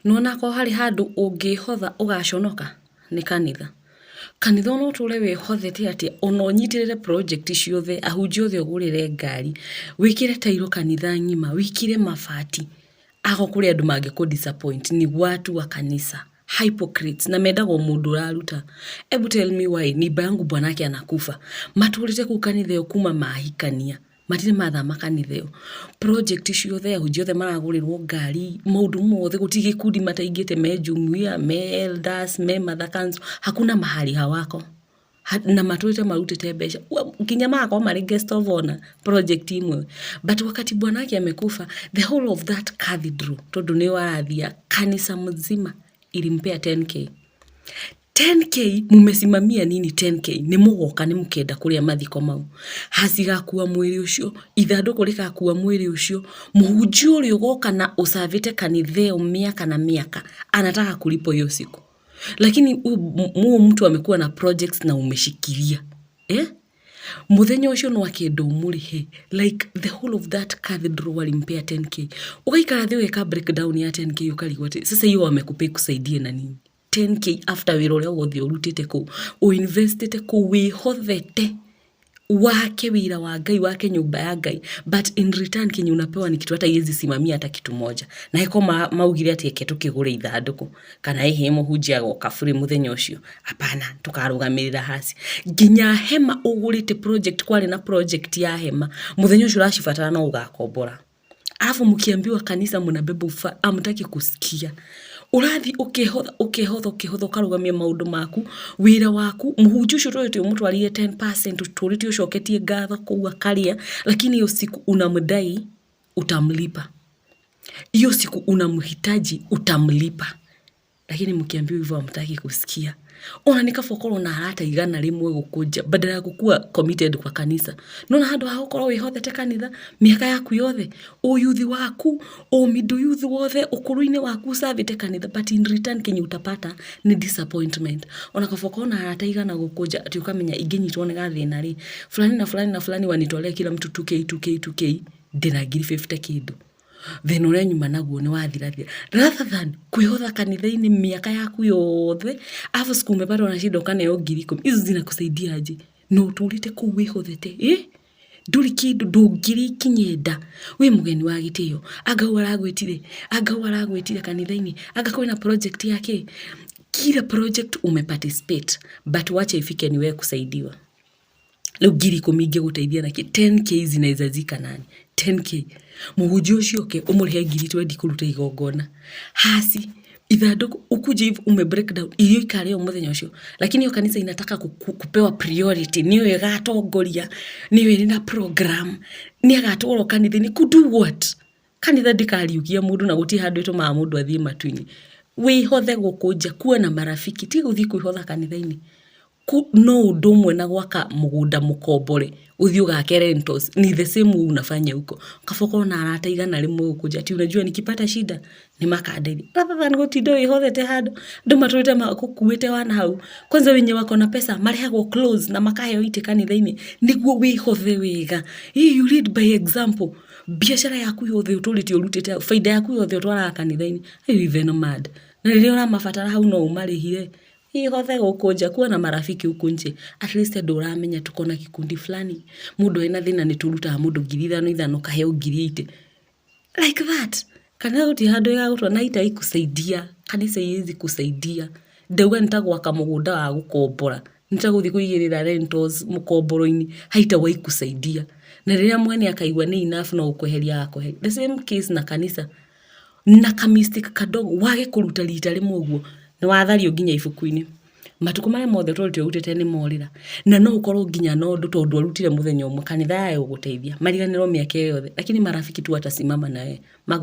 Nĩwona akorwo harĩ handũ ũngĩhotha ũgaconoka, nĩ kanitha. Kanitha ona ũtũre wĩhothete atĩa, ona ũnyitĩrĩre project ciothe, ahunjia othe ũgũrĩre ngari, wĩkĩre tairo kanitha ng'ima, wĩkĩre mabati, akorwo kũrĩ andũ mangĩkũ disappoint ni watu wa kanitha. Hypocrites, na mendaga o mũndũ ũraruta. Ebu tell me why, neighbour yangu bwanake anakufa. Matũrĩte kũu kanitha ĩyo kuma mahikania. Matirĩ mathama kanitha ĩyo. Project ciothe, ahunjia othe maragũrĩrwo ngari, maũndũ mothe, gũtirĩ gĩkundi mataingĩte me jumuiya, me elders, me mother council, hakuna mahali hawako. Na matũrĩte marutĩte mbeca, nginya magakorwo marĩ guest of honor project imwe. But wakati bwanake amekufa, the whole of that cathedral, tondũ nĩo arathia, kanitha mzima ilimpea 10K. 10K mumesimamia nini 10K nĩ mũgoka nĩ mũkenda kũrĩa mathiko mau hacigakua mwĩrĩ ũcio ithandũkũ rĩgakua mwĩrĩ ũcio mũhunjia ũrĩa ũgoka na ũcavĩte kanitha ĩyo mĩaka na mĩaka anataka kulipwa hiyo siku lakini huo mtu amekuwa na projects na umeshikilia eh? Mũthenya ũcio no akĩenda ũmũrĩhe like the whole of that cathedral walimpea 10K. Ũgaikara thĩ ũgeka breakdown ya 10K ũkarigwo atĩ sasa hiyo wamekupea ikusaidie na nini? 10K after wĩra ũrĩa wothe ũrutĩte kũu, ũinvestĩte kũu wĩhothete wake wĩra wa Ngai wake nyũmba ya Ngai but in return kenye unapewa ni kitu hata haiwezi simamia hata kitu moja na eko maugire atĩ eke tũkĩgũre ithandũkũ kana hihi mũhunjia agoka bure mũthenya ũcio hapana tũkarũgamĩrĩra hasi nginya hema ũgũrĩte project kwarĩ na project ya hema mũthenya ũcio ũracibatara no ũgakombora. Alafu mkiambiwa kanisa mnabeba ufa hamtaki kusikia. Ũrathiĩ ũkehotha ũkehotha ũkehotha ũkarũgamia maũndũ maku wĩra waku mũhunjia ũcio tũrĩte ũmũtwarĩire 10% tũrĩte ũcoketie ngatho kũu akarĩa lakini hiyo siku unamdai utamlipa. Hiyo siku unamhitaji utamlipa. Lakini mkiambiwa hivyo hamtaki kusikia. Ona nĩ kaba ũkorwo na arata 100 gũkũ nja badala ya gũkua committed kwa kanitha. Nĩwona handũ ha gũkorwo wĩhothete kanitha mĩaka yaku yothe, ũyuthi waku, ũmiddle youth wothe, ũkũrũ-inĩ waku ũcavĩte kanitha but in return kenye utapata ni disappointment. Ona kaba ũkorwo na arata 100 gũkũ nja atĩ ũkamenya ingĩnyitwo nĩ gathĩna rĩ, fulani na fulani na fulani wanitolee kila mtu 2K 2K 2K ndĩna ngiri 50 kĩndũ. Thĩna ũrĩa nyuma naguo nĩ wathirathira rather than kwĩhotha kanitha-inĩ mĩaka yaku yothe alafu siku umepatwa na shida ũkaneo 10,000 hizo zinakusaidia aje na ũtũrĩte kũu wĩhothete ĩ ndũrĩ kĩndũ ndũngĩrĩ ikinye nda wĩ mũgeni wa gĩtĩo anga ũũ aragwĩtire anga ũũ aragwĩtire kanitha-inĩ anga kwĩna project ya kĩ kila project umeparticipate but wacha ifike ni wewe kusaidiwa. Rĩu 10,000 ingĩgũteithia nakĩ? 10K zinaweza zika nani? 10K. Mũhunjia ũcio oke ũmũrĩhe 20,000 kũruta igongona. Hasi, ithandũkũ, ukuje hivi ume break down, irio ikarĩo mũthenya ũcio. Lakini hiyo kanitha inataka kupewa priority, nĩyo ĩgatongoria, nĩyo ĩrĩ na program, nĩ agatwarwo kanitha-inĩ. Ku do what? Kanitha ndĩkariũkia mũndũ na gũtirĩ handũ ĩtũmaga mũndũ athiĩ matu-inĩ. Wĩhothe gũkũ nja, kuwa na marafiki, ti gũthiĩ kwĩhotha kanitha-inĩ. No ũndũ ũmwe na gwaka mũgũnda mũkombore ũthiĩ ũgake rentals ni the same way unafanya huko. Kaba ũkorwo na arata 100 gũkũ nja ati unajua nikipata shida nĩ makandeithia. Rather than gũtinda wĩhothete handũ andũ matũrĩte magũkuĩte wa nahau. Kwanza wenye wako na pesa marehagwo close na makaheo itĩ kanitha-inĩ nĩguo wĩhothe wega. You lead by example. Biacara yaku yothe ũtũrĩte ũrutĩte baida yaku yothe ũtwaraga kanitha-inĩ. Are you even mad? Na rĩrĩa ũramabatara hau no ũmarĩhire. Wĩhothe gũkũ nja, kuwa na marafiki huku nje. At least andũ ũramenya tuko na kikundi fulani. Mũndũ ena thĩna nĩ tũrutaga mũndũ 5,000 5,000 ũkaheo 80,000. Like that. Kanitha gũtirĩ handũ ĩgagũtwara na haitawahi kusaidia. Kanitha haiwezi kusaidia. Ndauga nĩ ta gwaka mũgũnda wa gũkombora. Nĩ ta gũthiĩ kũigĩrĩra rentals mũkomboro-inĩ. Haitawahi kusaidia. Na rĩrĩa mwene akaigua nĩ enough no gũkweheria agakweheria. The same case na kanitha. Na ka mistake kadogo wage kũruta rita rĩmwe ũguo nĩ wathario nginya ibuku-inĩ. Matukũ marĩa mothe ũtũrĩte ũrutĩte nĩ morĩra. Na no ũkorwo nginya na ũndũ tondũ ndwarutire mũthenya ũmwe kanitha yayo gũgũteithia mariganĩrwo mĩaka ĩyo yothe. Lakini marafiki tu watasimama na wewe.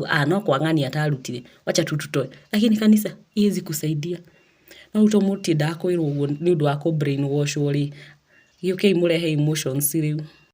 Ah, no kwang'ania atarutire. Wacha tu tutoe. Lakini kanitha haiwezi kusaidia. No rĩu tondũ mũtiendaga kwĩrwo ũguo nĩ ũndũ wa kũ brainwash wo rĩ, gĩũkei mũrehe emotions rĩu.